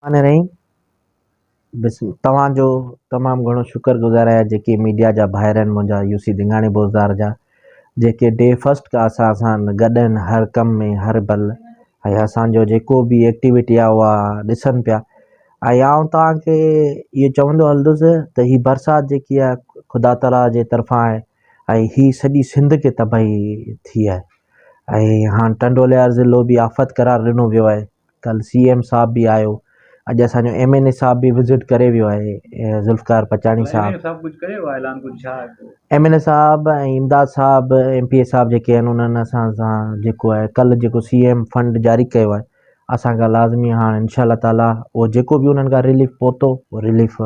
الرحمٰن الرحيم بسم توهان جو تمام گهڻو شڪر گذار آهيان جيڪي ميڊيا جا ڀائر آهن منهنجا يو سي ڌنگاڻي بوزدار جا جيڪي ڊي فرسٽ کان اسان سان گڏ آهن هر ڪم ۾ هر پل ۽ اسان جو جيڪو به ايڪٽيوٽي آهي اها ڏسن پيا ۽ آئون توهان کي اهو چوندو هلندس ته هي برسات جيڪي آهي خدا تعاليٰ جي طرفان آهي ۽ هي سڄي سنڌ کي تباهي ٿي آهي ۽ هاڻ ٽنڊو الهيار ضلعو به آفت قرار ڏنو ويو آهي ڪلهه سي ايم صاحب به آيو اڄ اسان جو ايم اين اي صاحب به وزٽ ڪري ويو آهي ذوالفقار پچاڻي صاحب ايم اين اي صاحب ۽ امداد صاحب ايم پي اي صاحب جيڪي آهن انهن اسان سان جيڪو آهي ڪلهه جيڪو سي ايم فنڊ جاري ڪيو آهي اسان کان لازمي هاڻ انشاء الله تعالي اهو جيڪو به انهن کان رليف پهتو اهو رليف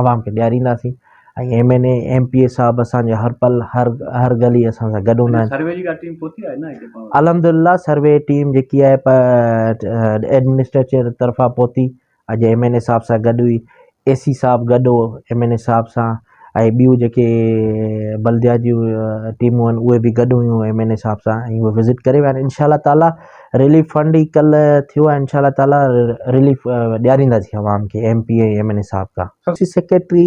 عوام کي ڏيارينداسين ۽ M N A M P A صاحب اسان جي هر پل هر هر گلي اسان سان گڏ هوندا آهن. سروي جي ڪا ٽيم پهتي آهي نه هتي پاڻ وٽ؟ الحمدلله سروي ٽيم جيڪي آهي ايڊمنسٽريٽر طرفان پهتي اڄ ايم اين اي صاحب سان گڏ هئي اي سي صاحب گڏ هو ايم اين اي صاحب سان ۽ ٻيون جيڪي بلديا جون ٽيمون آهن اهي به گڏ هيون ايم اين اي صاحب سان ۽ اهي وزٽ ڪري ويا آهن انشاء الله تعالي رليف فنڊ ئي ڪلهه ٿيو آهي انشاء الله تعالي رليف ڏيارينداسين عوام کي ايم پي اي ۽ ايم اين اي صاحب کان. يو سي سيڪريٽري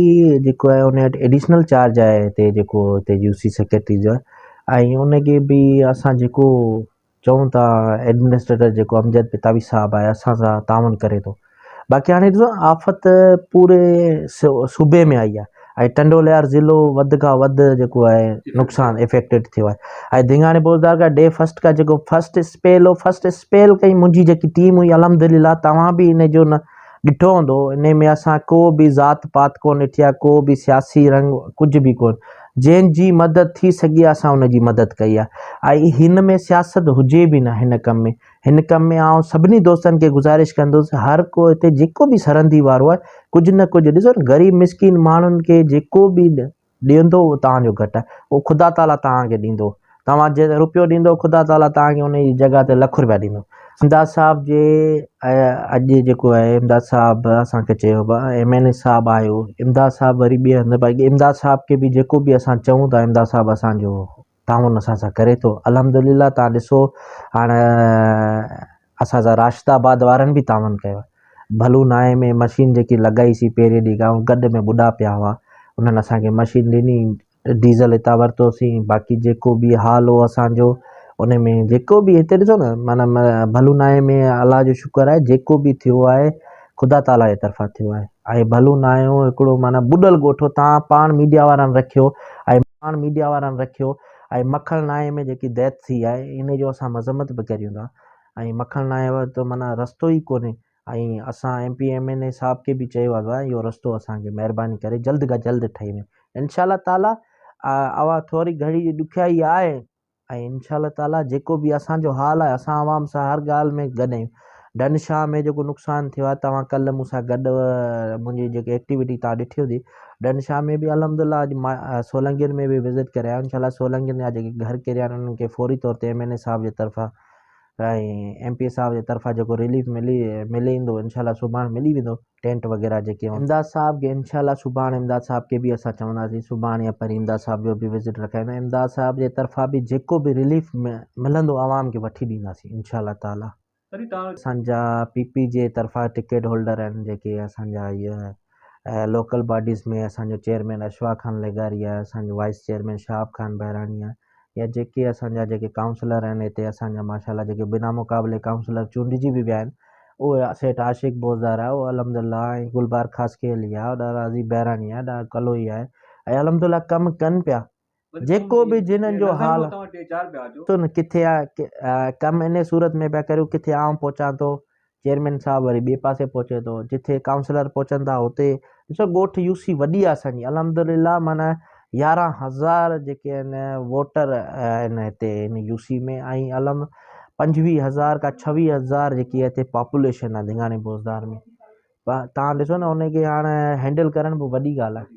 جيڪو آهي ان وٽ ايڊيشنل چارج آهي هتي جيڪو هتي يو سي سيڪريٽري جو آهي ۽ ان کي به اسان جيڪو چئون ٿا ايڊمنسٽريٽر جيڪو امجد پتافي صاحب آهي اسان سان تعاون ڪري ٿو باقي هاڻي ڏسو آفت پوري صوبي ۾ آئي آهي ۽ ٽنڊو الهيار ضلعو وڌ کان وڌ جيڪو آهي نقصان افيڪٽيڊ ٿيو آهي ۽ ڌنگاڻي بوزدار کان ڊي فرسٽ کان جيڪو فرسٽ اسپيل هو فرسٽ اسپيل ڪئي منهنجي جيڪي ٽيم هئي الحمدلله توهان به ان جو نه ڏٺو هوندو انهي ۾ اسان ڪو به ذات پات ڪونه ڏٺي آهي ڪو به سياسي رنگ ڪجهه به ڪونه جنهن جي مدد ٿي سگهي آهي اسان ان جي مدد ڪئي آهي ۽ هن ۾ سياست هجي به نه هن ڪم ۾ هن ڪم ۾ آئون سڀني دوستن کي گذارش ڪندس هر ڪو هتي جيڪو به سرندي وارو آهي ڪجهه نه ڪجهه ڏسو نه غريب مسڪين ماڻهن کي جيڪو به ڏيندو اهو توهان جو گهٽ آهي اهو خدا تعاليٰ توهان کي ڏيندو توهان جي روپيو ڏيندو خدا تعاليٰ توهان کي ان جي جڳهه تي لک روپيا ڏيندو امداد صاحب جي اڄ جيڪو آهي امداد صاحب اسان کي چيو ايم اين اي صاحب آيو امداد صاحب وري ٻئي هنڌ باقي امداد صاحب کي به جيڪو به اسان چئون ٿا امداد صاحب اسان جو تعاون اسان سان ڪري ٿو الحمدلله توهان ڏسو هاڻ اسان سان راشد آباد وارن به تعاون ڪيو آهي. ڀلو نائين ۾ مشين جيڪي لڳائي سين پهرين ڏينهن کان گڏ ۾ ٻڏا پيا هئا انهن اسان کي مشين ڏني ڊيزل هتان ورتوسين باقي جيڪو به حال هو اسان جو ان ۾ جيڪو به هتي ڏسو نه معنيٰ ڀلو نائين ۾ الله جو شڪر آهي جيڪو به ٿيو آهي خدا تعاليٰ جي طرفان ٿيو آهي ۽ ڀلو نايو هڪڙو معنيٰ ٻڏل ڳوٺ هو تان پاڻ ميڊيا وارن رکيو ۽ پاڻ ميڊيا وارن رکيو ۽ مکڻ ناهي ۾ جيڪي ڊيٿ ٿي آهي ان جو اسان مذمت به ڪريون ٿا ۽ مکڻ ناهي وٽ ته معنيٰ رستو ئي ڪونهي ۽ اسان ايم پي ايم اين اي صاحب کي به چيو آهي اهو رستو اسان کي مهرباني ڪري جلد کان جلد ٺهي وڃي انشاء الله تعاليٰ اوهان ٿوري گهڙي ڏکيائي آهي ۽ انشاء الله تعاليٰ جيڪو به اسان جو حال آهي اسان عوام سان هر ڳالهه ۾ گڏ آهيون ڊن شاهه ۾ جيڪو نقصان ٿيو آهي توهان ڪلهه مون سان گڏ منهنجي جيڪي ايڪٽيوٽي توهان ڏٺي هوندي ڊن شاهه ۾ به الحمد لله اڄ مان سولنگين ۾ به وزٽ ڪري آيو انشاء الله سولنگين جا جيڪي گهر ڪريا آهن انهن کي فوري طور تي ايم اين اي صاحب جي طرفان ۽ ايم پي اي صاحب جي طرفان جيڪو رليف ملي ملي ايندو انشاء الله سڀاڻ ملي ويندو ٽينٽ وغيره جيڪي امداد صاحب کي انشاء الله سڀاڻ امداد صاحب کي به اسان چونداسين سڀاڻ يا پرين امداد صاحب جو به وزٽ رکائيندا امداد صاحب جي طرفان به جيڪو به رليف ملندو عوام کي وٺي ڏينداسين انشاء الله تعالي اسان جا پي پي جي طرفان ٽڪيٽ هولڊر آهن جيڪي اسان جا اهي لوڪل باڊيز ۾ اسان جو چيئرمين اشفاق خان لغاري آهي اسان جو وائيس چيئرمين شهاب خان بهراڻي آهي يا جيڪي اسان جا جيڪي ڪائونسلر آهن هتي اسان جا ماشاء الله جيڪي بنا مقابلي ڪائونسلر چونڊجي به ويا آهن اهي سيٺ عاشق بوزدار آهي اهو الحمد لله ۽ گلبار خاصخيلي آهي ڏاڏا بهراڻي آهي ڏاڏا ڪلوئي آهي ۽ الحمد لله ڪم ڪن پيا جيڪو به جنھن جو حال تون ڪٿي آ ڪم انھي صورت ۾ پيا ڪريو ڪٿي آئون پهچان ٿو چيئرمين صاحب وري ٻئي پاسي پهچي ٿو جٿي ڪائونسلر پهچن ٿا اتي ڏسو ڳوٺ يو سي وڏي آ اسان جي الحمدلله معنی يارهن هزار جيڪي آهن ووٽر آهن هتي هن يو سي ۾ ۽ الحم پنجويهه هزار کان ڇويهه هزار جيڪي هتي پاپوليشن آ ڌنگاڻي بوزدار ۾ تان ڏسو نه ان کي هاڻ هينڊل ڪرڻ به وڏي ڳالهه آهي.